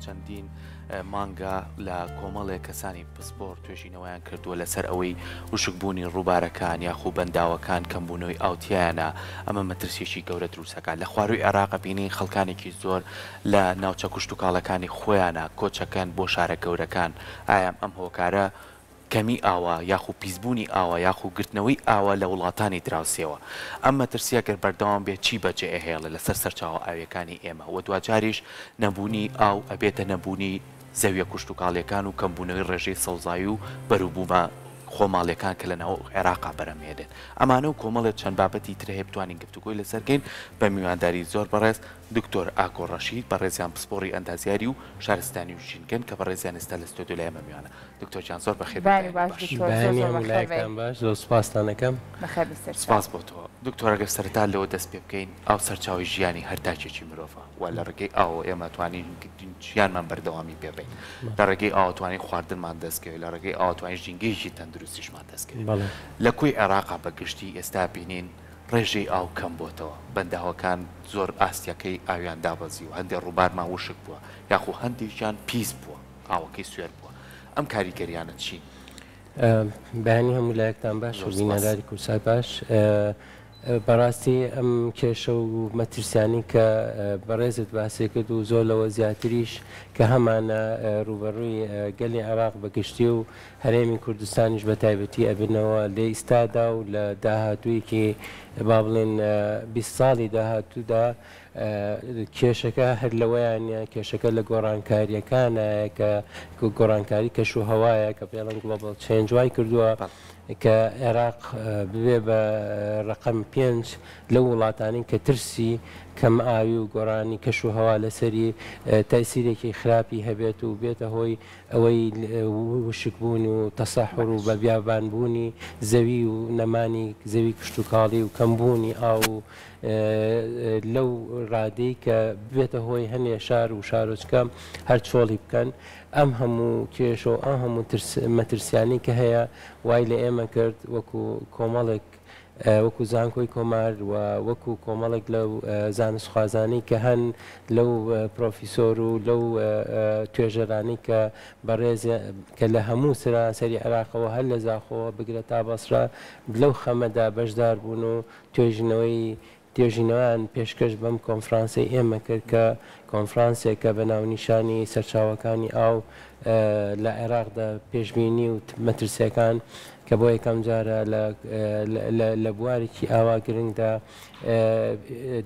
چەندین مانگە لە کۆمەڵێک کەسانی پسپۆڕ توێژینەوەیان کردووە لەسەر ئەوەی وشکبوونی ڕووبارەکان یاخو بەنداوەکان کەمبوونەوەی ئاو تیایانە ئەمە مەترسیەکی گەورە دروستەکات لە خوارووی عێراق بینین خەڵکانێکی زۆر لە ناوچە کوشتوکاڵەکانی خۆیانە کۆچەکەن بۆ شارە گەورەکان ئایا ئەم هۆکارە کەمی ئاوە یاخو پیسبوونی ئاوە یاخو گرتنەوەی ئاوە لە وڵاتانی دراوسێوە. ئەم مەترسیە گەر بەردەوام بێت چی بەجێ ئەهێڵێ لەسەر سەرچاوە ئاویەکانی ئێمە و دواجاریش نەبوونی ئاو ئەبێتە نەبوونی زەویە کوشتوکاڵیەکان و کەمبوونەوەی ڕێژەی سەوزایی و بەروبوومە خۆماڵیەکان کە لەناو عێراقا بەرهەم هێنێت. ئەمانە و کۆمەڵێ چەند بابەتی تر هەیە بتوانین گفتوگۆی لەسەر کەین بە میوانداری زۆر بەڕێز دکتۆر ئاکۆ ڕەشید بەڕێزیان پسپۆڕی ئەندازیاری و شارستانی و ژینگەن کە بەڕێزیان ئێستا لە ستۆدیۆ لای ئێمە میوانە. دکتۆر گیان زۆر بەخێر بێی بەیانی باش دکتۆر زۆر بەیانی زۆر هەموو بەخێر بێی. لایەکتان باش زۆر سوپاستان ئەکەم. بەخێر بێی سەرچاو. سپاس بۆ تۆ دکتۆر ئەگەر سەرەتا لەوە دەست پێ بکەین ئاو سەرچاوەی ژیانی هەر تاکێکی مرۆڤە و لە ڕێگەی ئاوەوە ئێمە توانین ژیانمان بەردەوامی پێ بەین لە ڕێگەی ئاوە توانین خواردنمان دەست کەوێت لە ڕێگەی ئاوە توانین ژینگەیەکی تەندروستیشمان دەست کەوێت بەڵێ. لە کۆی عێراقا بە گشتی ئێستا بینین ڕێژەی ئاو کەم بۆتەوە بەنداوەکان زۆر ئاستیەکەی ئاویان دابەزیوە هەندێ ڕووبارمان وشک بووە یاخو هەندێکیان پیس بووە ئاوەکەی سوێر بووە ئەم کاریگەریانە چین؟ بەیانی هەموو لایەکتان باش و بینەرانی کوردسات باش. بەڕاستی ئەم کێشە و مەترسیانی کە بەڕێزت باسی کرد و زۆر لەوە زیاتریش کە هەمانە ڕووبەڕووی گەلی عێراق بە گشتی و هەرێمی کوردستانیش بە تایبەتی ئەبنەوە لە ئیستادا و لە داهاتوویەکی با بڵێن 20 ساڵی داهاتوودا کێشەکە هەر لەوەیا نیە، کێشەکە لە گۆڕانکارییەکانایە کە گۆڕانکاری کەش و هەوایە کە پێڵێن global change وای کردووە کە عێراق ببێ بە ڕەقەم پێنج لەو وڵاتانەی کە ترسی کەم ئاوی و گۆڕانی کەش و هەوا لەسەری تەئسیرێکی خراپی هەبێت و بێتە هۆی ئەوەی وشکبوون و تەسەحور و بە بیابانبوونی زەوی و نەمانی زەوی کشتوکاڵی و کەمبوونی ئاو و لەو ڕادەی کە ببێتە هۆی هەنێ شار و شارۆچکە هەر چۆڵی بکەن ئەم هەموو کێشە و ئەم هەموو مەترسیانەی کە هەیە وای لە ئێمە کرد وەکو کۆمەڵێک وەکو زانکۆی کۆمار و وەکو کۆمەڵێک لەو زانستخوازانەی کە هەن لەو پرۆفیسۆر و لەو توێژەرانەی کە بەڕێز کە لە هەموو سەرانسەری عێراقەوە هەر لە زاخۆوە بگرە تا بەسرە لەو خەمەدا بەشدار بوون و توێژینەوەی توێژینەوەیان پێشکەش بەم کۆنفرانسەی ئێمە کرد کە کۆنفرانسێکە بە ناونیشانی سەرچاوەکانی ئاو لە عێراقدا پێشبینی و مەترسیەکان کە بۆ یەکەم جارە لە بوارێکی ئاوا گرنگدا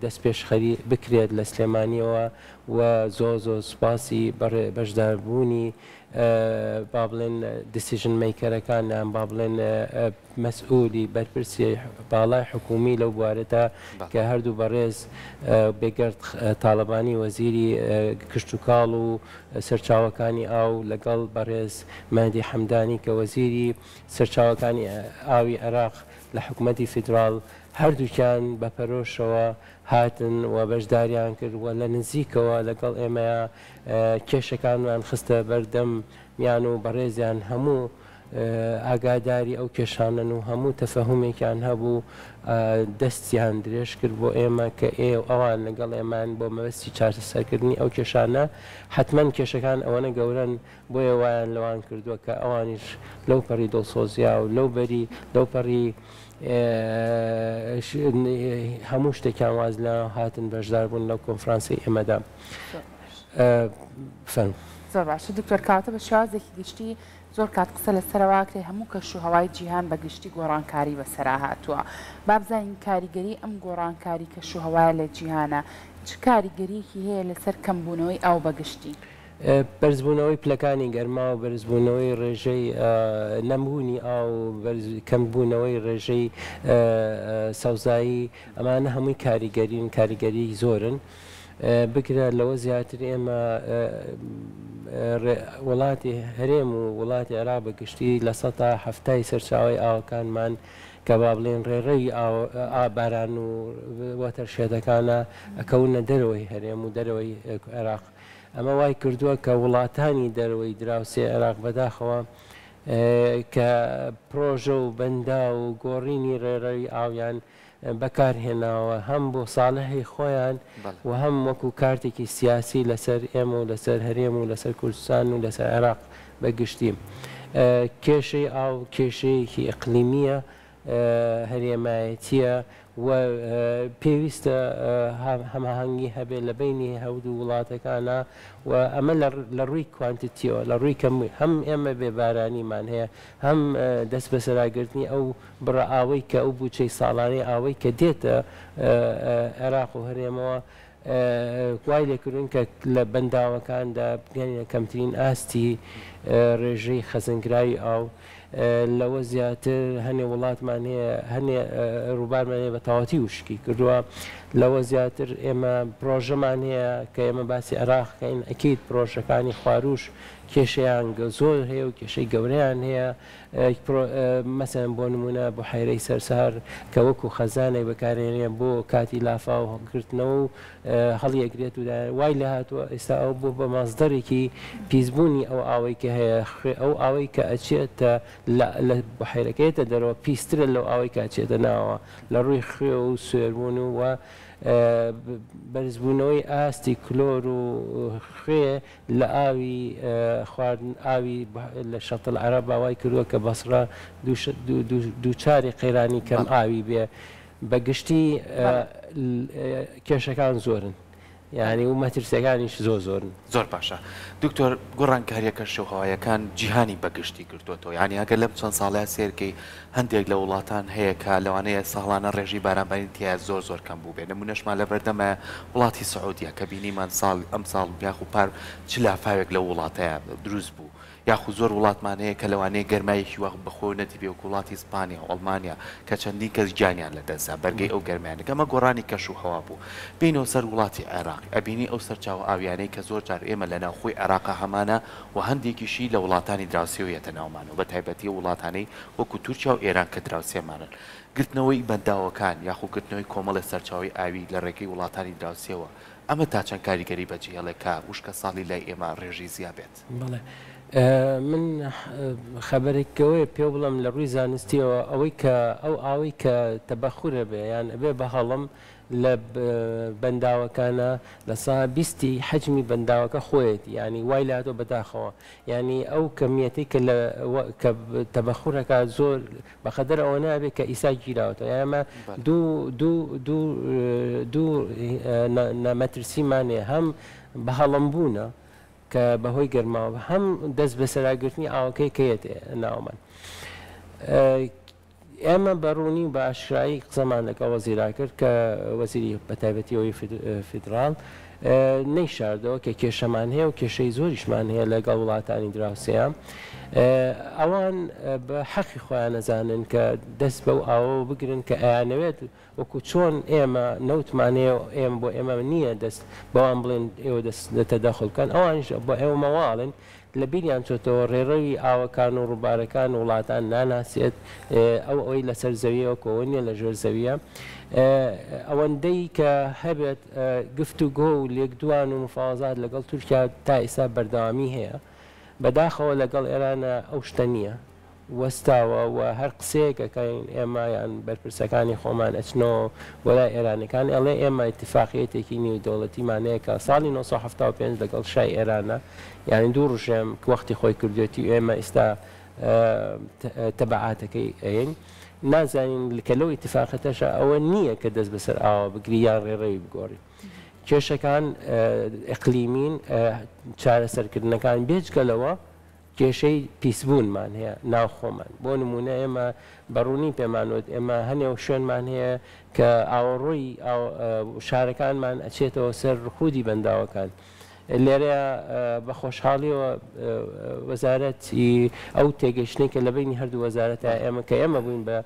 دەستپێشخەری بکرێت لە سلێمانیەوە و زۆر زۆر سوپاسی بەشداربوونی با بڵێن decision maker ەکان یان با بڵێن مەسئولی بەرپرسی باڵای حکوومی لەو بوارەدا کە هەردوو بەڕێز بێگەرد تاڵەبانی وەزیری کشتوکاڵ و سەرچاوەکانی ئاو لەگەڵ بەڕێز مەهدی حەمدانی کە وەزیری سەرچاوەکانی ئاوی عێراق لە حکومەتی فیدراڵ هەردووکیان بە پەرۆشەوە هاتن و بەشداریان کرد و لە نزیکەوە لەگەڵ ئێمەیا کێشەکانمان خستە بەردەمیان و بەڕێزیان هەموو ئاگاداری ئەو کێشانەن و هەموو تەفەهومێکیان هەبوو دەستیان درێژ کرد بۆ ئێمە کە ئێ ئەوان لەگەڵ ئێمان بۆ مەبەستی چارەسەرکردنی ئەو کێشانە حەتمەن کێشەکان ئەوەنە گەورەن بۆیە وایان لەوان کردووە کە ئەوانیش لەو پەڕی دڵسۆزیا و لەو بەری لەو پەڕی هەموو شتێکیان واز لە هاتن بەشدار بوون لەو کۆنفرانسەی ئێمەدا. فەرموو. زۆر باشە دکتۆر کەواتە بە شێوازێکی گشتی زۆر کات قسە لەسەرەوە ئەکرێ هەموو کەش و هەوای جیهان بە گشتی گۆڕانکاری بەسەرا هاتووە با بزانین کاریگەری ئەم گۆڕانکاری کەش و هەوایە لە جیهانا چ کاریگەریەکی هەیە لەسەر کەمبوونەوەی ئاو بە گشتی؟ بەرزبوونەوەی پلەکانی گەرما و بەرزبوونەوەی ڕێژەی نەبوونی ئاو و کەمبوونەوەی ڕێژەی سەوزایی ئەمانە هەمووی کاریگەرین، کاریگەریی زۆرن. بگرە لەوە زیاتر ئێمە وڵاتی هەرێم و وڵاتی عێراق بە گشتی 70% سەرچاوەی ئاوەکانمان کە با بڵێین ڕێڕەوی ئاو باران و وەتەرشێدەکانە ئەکەونە دەرەوەی هەرێم و دەرەوەی عێراق. ئەمە وای کردووە کە وڵاتانی دەرەوەی دراوسێ عێراق بەداخەوە کە پرۆژە و بەنداو و گۆڕینی ڕێڕەوی ئاویان بەکارهێناوە هەم بۆ ساڵحی خۆیان و هەم وەکو کارتێکی سیاسی لەسەر ئێمە و لەسەر هەرێم و لەسەر کوردستان و لەسەر عێراق بە گشتی. کێشەی ئاو کێشەیەکی ئیقلیمییە، هەرێمایەتییە و پێویستە هەماهەنگی هەبێت لە بەینی هەردوو وڵاتەکانا و ئەمە لە ڕووی کوانتیتیەوە لە ڕووی کەمووی هەم ئێمە بێ بارانیمان هەیە هەم دەست بەسەراگرتنی ئەو بڕە ئاوەی کە ئەو بودجەی ساڵانەی ئاوەی کە دێتە عێراق و هەرێمەوە وای لێکردوون کە لە بەنداوەکاندا بگەینە کەمترین ئاستی ڕێژەی خەزنکراوی ئاو. لەوە زیاتر هەنێ وڵاتمان هەیە هەنێ ڕووبارمان هەیە بە تەواوەتی وشکی کردووە. لەوە زیاتر ئێمە پرۆژەمان هەیە کە ئێمە باسی عێراق کەین ئەکید پرۆژەکانی خوارووش کێشەیان زۆر هەیە و کێشەی گەورەیان هەیە. مەسەلەن بۆ نموونە بوحەیرەی سەرسار کە وەکو خەزانێک بەکارهێنرێ بۆ کاتی لافاو گرتنەوە و هەڵیئەگرێت و وای لێهاتووە ئێستا ئەو بۆ بە مەسدەرێکی پیسبوونی ئەو ئاوەی کە هەیە خوێ ئەو ئاوەی کە ئەچێتە لە لە بوحەیرەکە یەتە دەرەوە پیسترە لەو ئاوەی کە ئەچێتە ناوەوە لە ڕووی خوێ و سوێربوون و وە بەرزبوونەوەی ئاستی کلۆر و خوێ لە ئاوی خواردن ئاوی لە شەت العەرەبا وای کردووە کە بەسڕە دووچاری قەیرانی کەم ئاوی بێ بە گشتی کێشەکان زۆرن یانی و مەترسیەکانیش زۆر زۆرن. زۆر باشە دکتۆر گۆڕانکاریە کەشوهەوایەکان جیهانی بە گشتی گرتۆتەوە یانی ئەگەر لەم چەند ساڵەیا سەیرکەی هەندێک لە وڵاتان هەیە کە لەوانەیە ساڵانە ڕێژەی بارانبارین تیایا زۆر زۆر کەم بووبێ نمونەشمان لەبەردەمە وڵاتی سعودیە کە بینیمان ساڵ ئەمساڵ یاخو پار چ لافاوێک لەو وڵاتەیا دروست بوو یاخو زۆر وڵاتمان هەیە کە لەوانەیە گەرمایەکی وا بەخۆوە نەدیبێ وەکو وڵاتی ئیسپانیا و ئەڵمانیا کە چەندین کەس گیانیان لەدەستدا بەرگەی ئەو گەرمایە نەگرت ئەمە گۆڕانی کەش و هەوا بوو بێینەوە سەر وڵاتی عێراق ئەبینی ئەو سەرچاوە ئاویانەی کە زۆر جار ئێمە لە ناوخۆی عێراقا هەمانە و هەندێکیشی لە وڵاتانی دراوسێوە یەتە ناومانەوە بە تایبەتی ئەو وڵاتانەی وەکو تورکیا و ئێران کە دراوسێمانن گرتنەوەی بەنداوەکان یاخو گرتنەوەی کۆمەڵێ سەرچاوەی ئاوی لە ڕێگەی وڵاتانی دراوسێوە ئەمە تا چەند کاریگەری بەجێهێڵێ کە وشکە ساڵی لای ئێمە ڕێژەی زیا بێت؟ بەڵێ من خەبەرێک گەوەیە پێ بڵێم لە ڕووی زانستیەوە ئەوەی کە ئەو ئاوەی کە تەبەخورە بێ یان ئەبێ بە هەڵم لە بەنداوەکانە لە سا بیستی حەجمی بەنداوەکە خۆیەتی یانی وای لێهاتوە بەداخەوە یانی ئەو کەمیەتەی کە لە کە تەبەخورەکە زۆر بەقەدەر ئەوە نابێ کە ئیسا گیراوەتەوە یانی ئەمە دوو دوو دوو دوو مەترسیمان هەیە هەم بە هەڵم بوونە کە بەهۆی گەرماوە هەم دەست بەسەراگرتنی ئاوەکەی کە یەتێ ناومان. ئێمە بە ڕوونی و بە ئاشکرایی قسەمان لەگەڵ وەزیرا کرد کە وەزیری بە تایبەتی ئەوەی فیدڕاڵ نەیشاردەوە کە کێشەمان هەیە و کێشەی زۆریشمان هەیە لەگەڵ وڵاتانی دراوسێیە. ئەوان بە حەقی خۆیان ئەزانن کە دەست بەو ئاوەوە بگرن کە ئەیانەوێت وەکو چۆن ئێمە نەوتمان هەیە و ئێمە بۆ ئێمە نییە دەست بەوان بڵێن ئێوە دەست تەدەخول بکەن ئەوانیش بۆ ئێمە واڵێن لە بیریان چۆتەوە ڕێڕەوی ئاوەکان و ڕووبارەکان وڵاتان ناناسێت ئەو ئەوەی لەسەر زەویە وەکو ئەوە نییە لە ژێر زەویە ئەوەندەی کە هەبێت گفتوگۆ و لێکدوان و مفاوەزات لەگەڵ تورکیا تا ئێستا بەردەوامی هەیە بەداخەوە لەگەڵ ئێرانە ئەو شتە نییە وەستاوە و هەر قسەیەک ئەکەین ئێمە یان بەرپرسەکانی خۆمان ئەچنەوە بۆ لای ئێرانیەکان ئەڵێ ئێمە ئیتفاقیەتێکی نیودەوڵەتیمان هەیە کە ساڵی 975 لەگەڵ شای ئێرانە یانی دوو ڕژێم وەختی خۆی کردوێتی و ئێمە ئیستا تەبعاتەکەی ئەیەین نازانین کە لەو ئیتفاقەتەشا ئەوە نییە کە دەست بەسەر ئاوە بگری یان ڕێڕەوی بگۆڕی کێشەکان ئیقلیمین چارەسەرکردنەکان بێجگە لەوە کێشەی پیسبوونمان هەیە ناو خۆمان، بۆ نموونە ئێمە بە ڕوونی پێمان وت ئێمە هەنێ شوێنمان هەیە کە ئاوەڕۆی شارەکانمان ئەچێتەوە سەر خودی بەنداوەکان. لێرەیا بە خۆشحاڵیەوە وەزارەتی ئەو تێگەیشتنەی کە لە بەینی هەردوو وەزارەتا ئێمە کە ئێمە بووین بە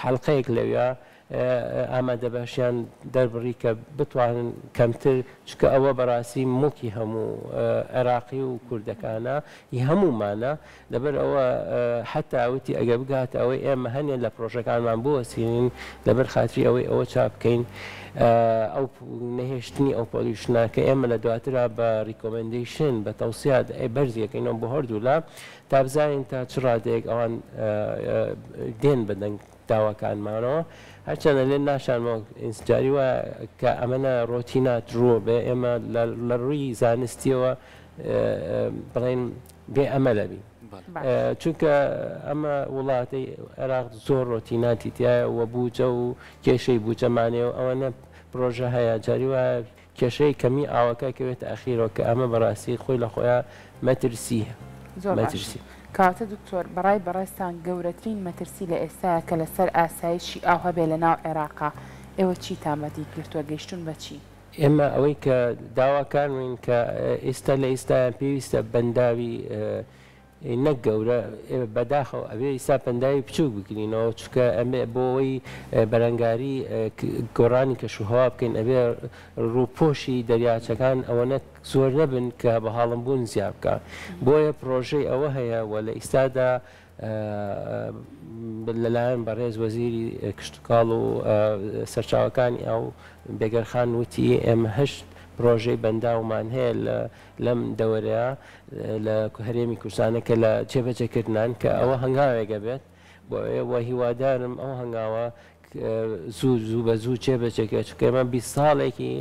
حەڵقەیەک لەویا ئامادەباشیان دەربڕی کە بتوانن کەمتر، چونکە ئەوە بەڕاستی موڵکی هەموو عێراقی و کوردەکانە، هی هەموومانە، لەبەر ئەوە حەتا وتی ئەگەر بگاتە ئەوەی ئێمە هەنێ لە پرۆژەکانمان بوەستینین لەبەر خاتری ئەوەی ئەوە چاک بکەین ئەو نەهێشتنی ئەو pollution ە کە ئێمە لە دواترا بە recommendation بە تەوسیات بەرزی ئەکەینەوە بۆ هەردوولا تا بزانین تا چ ڕادەیەک ئەوان دێن بە دەنگ. داواکانمانەوە هەرچەندە لێ ناشانمەوە جاری وایە کە ئەمەە ڕۆتینات ڕووە بێ ئێمە لە ڕووی زانستیەوە بڵێن بێ ئەمە لەبین چونکە ئەمە وڵاتی عێراق زۆر ڕۆتیناتی تایە و بوجە و کێشەی بوجەمانەیە و ئەوەنە پرۆژە هەیە جاری وایە کێشەی کەمی ئاوەکە کەوێتە ئەخیرەوە کە ئەمە بەڕاستی خۆی لە خۆیا مەترسییە. زۆر باش. کەواتە دکتۆر بەڕای بەڕێزتان گەورەترین مەترسی لە ئێستایا کە لەسەر ئاسایشی ئاو هەبێ لە ناو عێراقا ئێوە چیتان بەدی گرتووە گەیشتوون بە چی؟ ئێمە ئەوەی کە داواکارمین کە ئێستا لە ئێستایا پێویستە بەنداوی نەک گەورە، بەداخەوە ئەبێ ئیستا بەنداوی بچوک بگرینەوە، چونکە ئەمێ بۆ ئەوەی بەرەنگاری گۆڕانی کەشوهەوا بکەین ئەبێ ڕووپۆشی دەریاچەکان ئەوەنە زۆر نەبن کە بە هاڵمبوون زیا بکا، بۆیە پڕۆژەی ئەوە هەیە و لە ئیستادا لەلایەن بەڕێز وەزیری کشتوکاڵ و سەرچاوەکانی ئاو بێگەرخان وتی ئێمە هەشت پڕۆژەی بەنداومان هەیە لە لەم دەوەرەیا لە هەرێمی کوردستانە کە لە جێبەجێکردنان کە ئەوە هەنگاوێک ئەبێت بۆ ئەوێ و هیوادارم ئەو هەنگاوە زوو زوو بە زوو جێبەجێکرێت چونکە ئێمە 20 ساڵێکی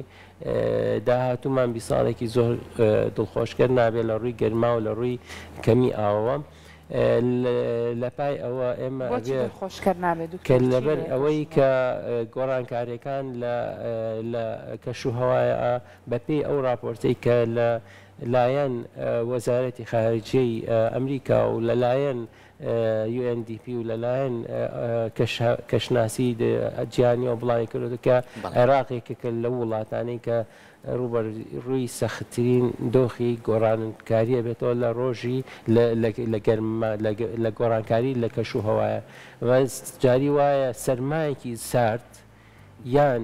داهاتوومان 20 ساڵێکی زۆر دڵخۆشکەر نابێت لە ڕووی گەرما و لە ڕووی کەمی ئاوەوە لە پای ئەوە ئێمە بۆچی دڵخۆشکەر نابێت دکتۆر کە لەبەر ئەوەی کە گۆڕانکاریەکان لە لە کەشوهەوایە بەپێی ئەو ڕاپۆرتەی کە لە لایەن وەزارەتی خارجیەی ئەمریکا و لە لایەن UNDP و لە لایەن کەشناسی جیهانیەوە بڵاوی کردووە کە عێراق یەکێکە لەو وڵاتانەی کە ڕووبەڕووی سەختترین دۆخی گۆڕانکاری ئەبێتەوە لە ڕۆژی لە گەرما لە گۆڕانکاری لە کەش و هەوایە جاری وایە سەرمایەکی سارد یان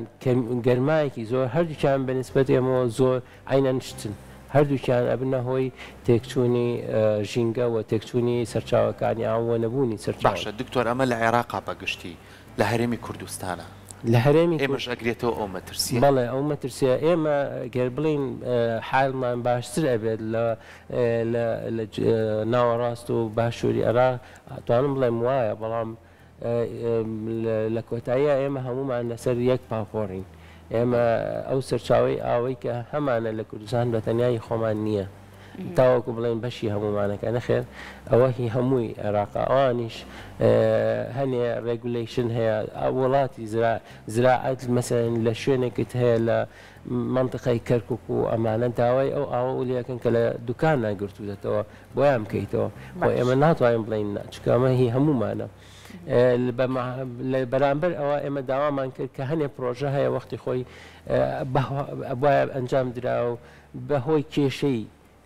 گەرمایەکی زۆر هەردووکیان بە نیسبەت ئێمەوە زۆر عەینەن شتن هەردووکیان ئەبنە هۆی تێکچوونی ژینگە و تێکچوونی سەرچاوەکانی ئاو و نەبوونی سەرچاوە. باشە دکتۆر ئەمە لە عێراقا بە گشتی لە هەرێمی کوردستانا لە هەرێمی ئێمەش ئەگرێتەوە ئەو مەترسیە؟ بەڵێ ئەو مەترسیە ئێمە گەر بڵێین حالمان باشتر ئەبێت لە لە لە ناوەڕاست و باشووری عێراق ئەتوانم بڵێم وایە بەڵام لە کۆتاییا ئێمە هەموومان لەسەر یەک پاپۆڕین. ئێمە ئەو سەرچاوەی ئاوەی کە هەمانە لە کوردستان بە تەنیا هی خۆمان نییە. تاوەکو بڵێین بەشی هەموومانەکە نەخێر ئەوە هی هەمووی عێراقە. ئەوانیش هەنێ regulation هەیە. وڵاتی زراعەت مەسەلەن لە شوێنێکت هەیە لە مەنتقەی کەرکوک و ئەمانە داوای ئەو ئاوە لێ ئەکەن کە لە دوکانا گرتووتەتەوە بۆیان بکەیتەوە خۆ ئێمە ناتوانین بڵێین نا چونکە ئەمە هی هەموومانە لە بەرامبەر ئەوە ئێمە داوامان کرد کە هەنێ پرۆژە هەیە وەختی خۆی بەوایە ئەنجام درا و بەهۆی کێشەی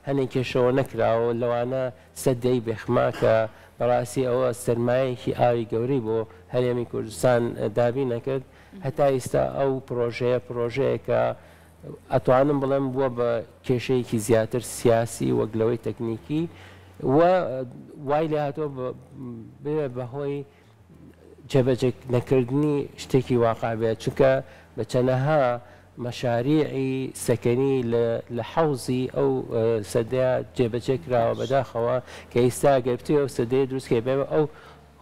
هەنێ کێشەوە نەکراوە لەوانە سەدەی بێخما کە بەڕاستی ئەوە سەرمایەکی ئاوی گەورەی بۆ هەرێمی کوردستان دابین نەکرد هەتا ئیستا ئەو پرۆژەیە پرۆژەیەکە ئەتوانم بڵێم بووە بە کێشەیەکی زیاتر سیاسی وەک لەوەی تەکنیکی و وای لێهاتووە ببێ بە هۆی جێبەجێ نەکردنی شتێکی واقع بێت چونکە بە چەنەها مەشاریعی سەکەنی لە حەوزی ئەو سەدەیە جێبەجێ کراوە بەداخەوە کە ئیستا گەر بتەوێ ئەو سەدەیە دروست کەی بێ ئەو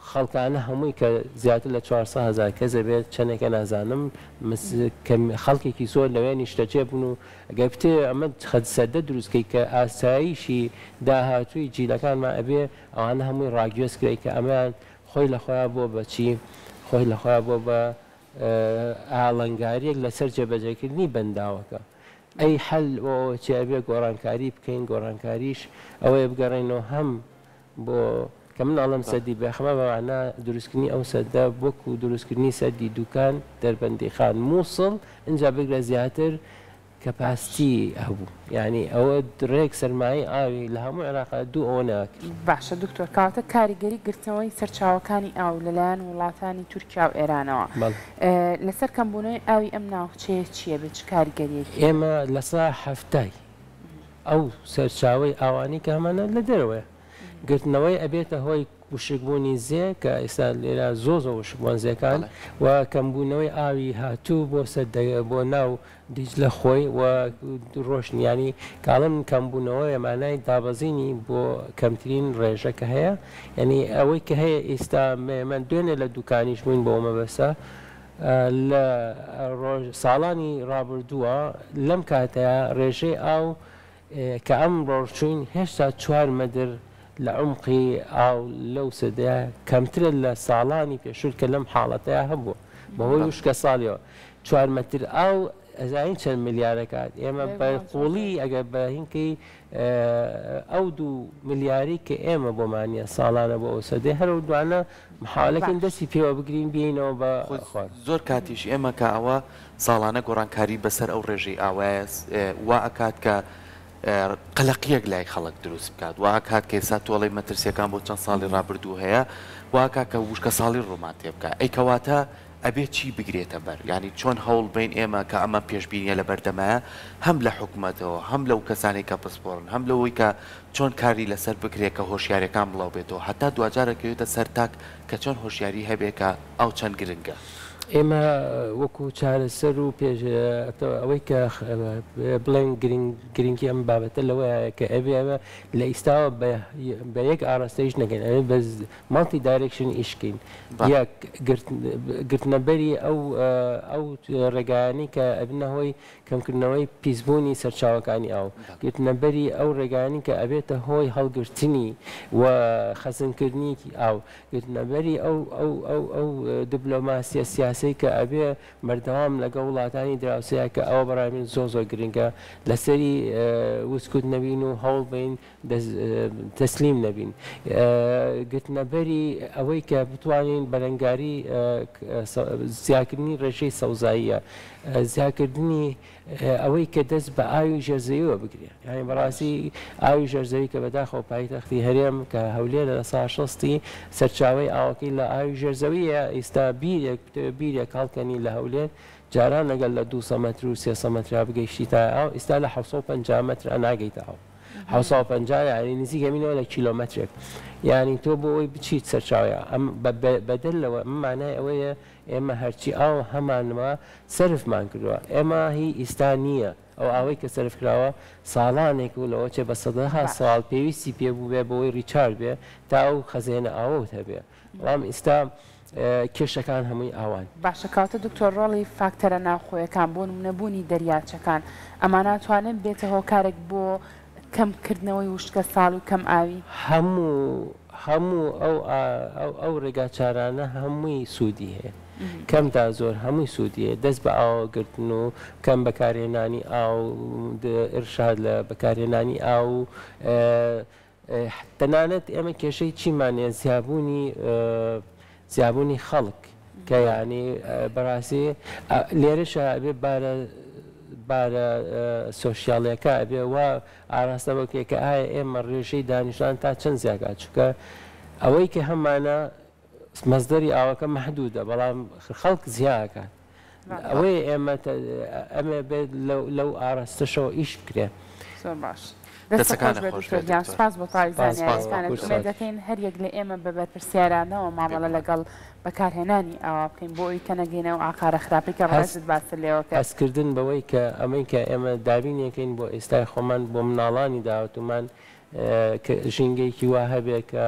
خەڵکانە هەمووی کە زیاتر لە 400 هەزار کەس ئەبێت چەنێکە نازانم خەڵکێکی زۆر لەوێ نیشتەجێ بوون و گەر بتەوێ ئەمە سەدە دروست کەی کە ئاسایشی داهاتووی جیلەکانمان ئەبێ ئەوانە هەمووی ڕاگوێز کرێ کە ئەمەیان خۆی لە خۆیا بووە بە چی؟ خۆی لە خۆیا بووە بە ئاڵنگاریەک لەسەر جێبەجێکردنی بەنداوەکە. ئەی حەل بۆ ئەوە چیە؟ ئەبێ گۆڕانکاری بکەین، گۆڕانکاریش ئەوەیە بگەڕێینەوە هەم بۆ کە من ئەڵێم سەدی بێخمە بە مەعنا دروستکردنی ئەو سەدە وەکو دروستکردنی سەدی دوکان، دەربەندیخان، موسڵ، ئینجا بگرە زیاتر capacity هەبوو یانی ئەوە رێک سەرمایەی ئاوی لە هەموو عێراقا دوو ئەوەنە ئەکرد. باشە دکتۆر کەواتە کاریگەری گرتنەوەی سەرچاوەکانی ئاو لەلایەن وڵاتانی تورکیا و ئێرانەوە لەسەر کەمبوونەوەی ئاوی ئەم ناوچەیە چییە بێ چ کاریگەریەکی هەیە؟ ئێمە 70% ئەو سەرچاوەی ئاوانەی کە هەمانە لە دەرەوەیە گرتنەوەی ئەبێتە هۆی. وشکبوونی زێ کە ئێستا لێرە زۆر زۆر وشک بوون زێکان و کەمبوونەوەی ئاوی هاتوو بۆ سەر بۆ ناو دیجلە خۆی و ڕۆشتن یانی کاڵم کەمبوونەوەیە مانای دابەزینی بۆ کەمترین ڕێژە کە هەیە یانی ئەوەی کە هەیە ئیستا من دوێنێ لە دوکانیش بووین بۆ مەبەستە لە ڕۆژ ساڵانی ڕابردووە لەم کاتەیە ڕێژەی ئاو کە ئەم ڕۆژ چووین هێشتا چوار مەتر لە عومقی ئاو لەو سەدەیە کەمترە لە ساڵانی پێشوو کە لەم حاڵەتەیا هەبووە بەهۆی وشکە ساڵیەوە چوار مەتر ئاو ئەزانین چەند ملیارەکات ئێمە بە قوڵی ئەگەر بە هینکەی ئەو دوو ملیاری کە ئێمە بۆمانە ساڵانە بۆ ئەو سەدەی هەر ئەو دوانە محاولەکەین دەستی پێوە بگرین بینەوە بە خوار. زۆر کاتیش ئێمە کە ئەوە ساڵانە گۆڕانکاری بەسەر ئەو ڕێژەی ئاوایە وا ئەکات کە قەلەقیەک لای خەڵک دروست بکات وا ئەکات کە ئێستا تۆڵەی مەترسیەکان بۆ چەند ساڵی ڕابردوو هەیە وا ئەکات کە وشکە ساڵی ڕوومان تێ بکات ئەی کەواتە ئەبێ چی بگرێتە بەر یانی چۆن هەوڵ بەین ئێمە کە ئەمە پێشبینیە لە بەردەمایە هەم لە حکومەتەوە هەم لەو کەسانەی کە پسپۆڕن هەم لەوەی کە چۆن کاری لەسەر بکرێ کە هۆشیارەکان بڵاو بێتەوە هەتا دواجار ئەکەوێتە سەر تاک کە چۆن هۆشیاری هەبێ کە ئاو چەند گرنگە. ئێمە وەکو چارەسەر و پێش ئەوەی کە بڵێن گرنگی ئەم بابەتە لەوەیە کە ئەبێ ئەمە لە ئیستاوە بە یەک ئاراستە ئیش نەکەین ئەبێ بە multi direction ئیش کەین یەک گرتنەبەری ئەو ئەو ڕێگایانەی کە ئەبنە هۆی کەمکردنەوەی پیسبوونی سەرچاوەکانی ئاو، گرتنەبەری ئەو ڕێگایانەی کە ئەبێتە هۆی هەڵگرتنی و خەزنکردنی ئاو، گرتنەبەری ئەو ئەو ئەو ئەو دبلۆماسیە سیاسەی کە ئەبێ بەردەوام لەگەڵ وڵاتانی دراوسێیا کە ئەوە بەڕای من زۆر زۆر گرنگە لەسەری وسکوت نەبین و هەوڵ بەین تەسلیم نەبین. گرتنەبەری ئەوەی کە بتوانین بەرەنگاری زیاکردنی ڕێژەی سەوزاییە، زیاکردنی ئەوەی کە دەست بە ئاوی ژێرزەویەوە بگرێ. یانی بەڕاستی ئاوی ژێرزەوی کە بەداخەوە پایتەختی هەرێم کە هەولێرە لە سا شەستی سەرچاوەی ئاوەکەی لە ئاوی ژێرزەویە، ئیستا بیرێک بتەوێ بیرێک هەڵکەنی لە هەولێر جاران ئەگەر لە 200 مەتر و 300 مەترا بگەیشتیتە ئاو ئیستا لە 750 مەترا ناگەیتە ئاو. 750 یانی نزیک ئەبینەوە لە کیلۆمەترێک یانی تۆ بۆ ئەوەی بچیت سەرچاوەیە ئەم بەدەر لەوە ئەم مانای ئەوەیە ئێمە هەرچی ئاو هەمانمە سەرفمان کردووە ئێمە هی ئیستا نییە ئەو ئاوەی کە سەرف کراوە ساڵانێک و لەوە چێ بە سەدەها ساڵ پێویستی پێ بوو بێ بۆی recharge بێ تا ئەو خەزێنە ئاوەت هەبێ بەڵام ئیستا کێشەکان هەمووی ئاوان. باشە کەواتە دکتۆر ڕۆڵی فاکتەرە ناوخۆیەکان بۆ نمونە بوونی دەریاچەکان ئەمانە ئەتوانێت بێتە هۆکارێک بۆ کەم کردنەوەی وشکە ساڵی و کەم ئاوی؟ هەموو هەموو ئەو ئەو ئەو ڕێگا چارانە هەمووی سوودی هەیە کەم تا زۆر هەمووی سوودی هەیە دەست بە ئاوە گرتن و کەم بەکارهێنانی ئاو ئیرشاد لە بەکارهێنانی ئاو و تەنانەت ئێمە کێشەی چیمان هەیە زیابوونی زیابوونی خەڵک کە یعنی بەڕاستی لێرەشە ئەبێ بارە بارە سۆشیاڵیەکە ئەبێ وا ئاراستە بکرێت کە ئایا ئێمە ڕێژەی دانیشتوان تا چەند زیاکات چونکە ئەوەی کە هەمانە مەسدەری ئاوەکە مەحدودە بەڵام خەڵک زیاکات ئەوەیە ئێمە ئەمێ بێت لەو ئاراستەشەوە ئیش بکرێ. زۆر باش. دەستت خۆش بێت دکتۆر گیان سوپاس بۆ تەواوی زانیاریەکانت ئومێد دەکەین هەر یەک لە ئێمە بە بەرپرسیارانەوە مامەڵە لەگەڵ بەکارهێنانی ئاوا بکەین بۆ ئەوی کە نەگەینە ئەو ئاقارە خراپەی کە بەڕێزت باست لێوە کرد. هەستکردن بەوەی کە ئەمەی کە ئێمە دابینیەکەین بۆ ئێستای خۆمان بۆ مناڵانی داهاتوومان کە ژینگەیەکی وا هەبێ کە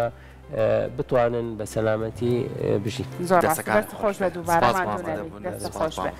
بتوانن بە سەلامەتی بژین. زۆر ڕاستە دەست خۆش بێت دووبارە ماندوو نەبیت دەست خۆش بێت.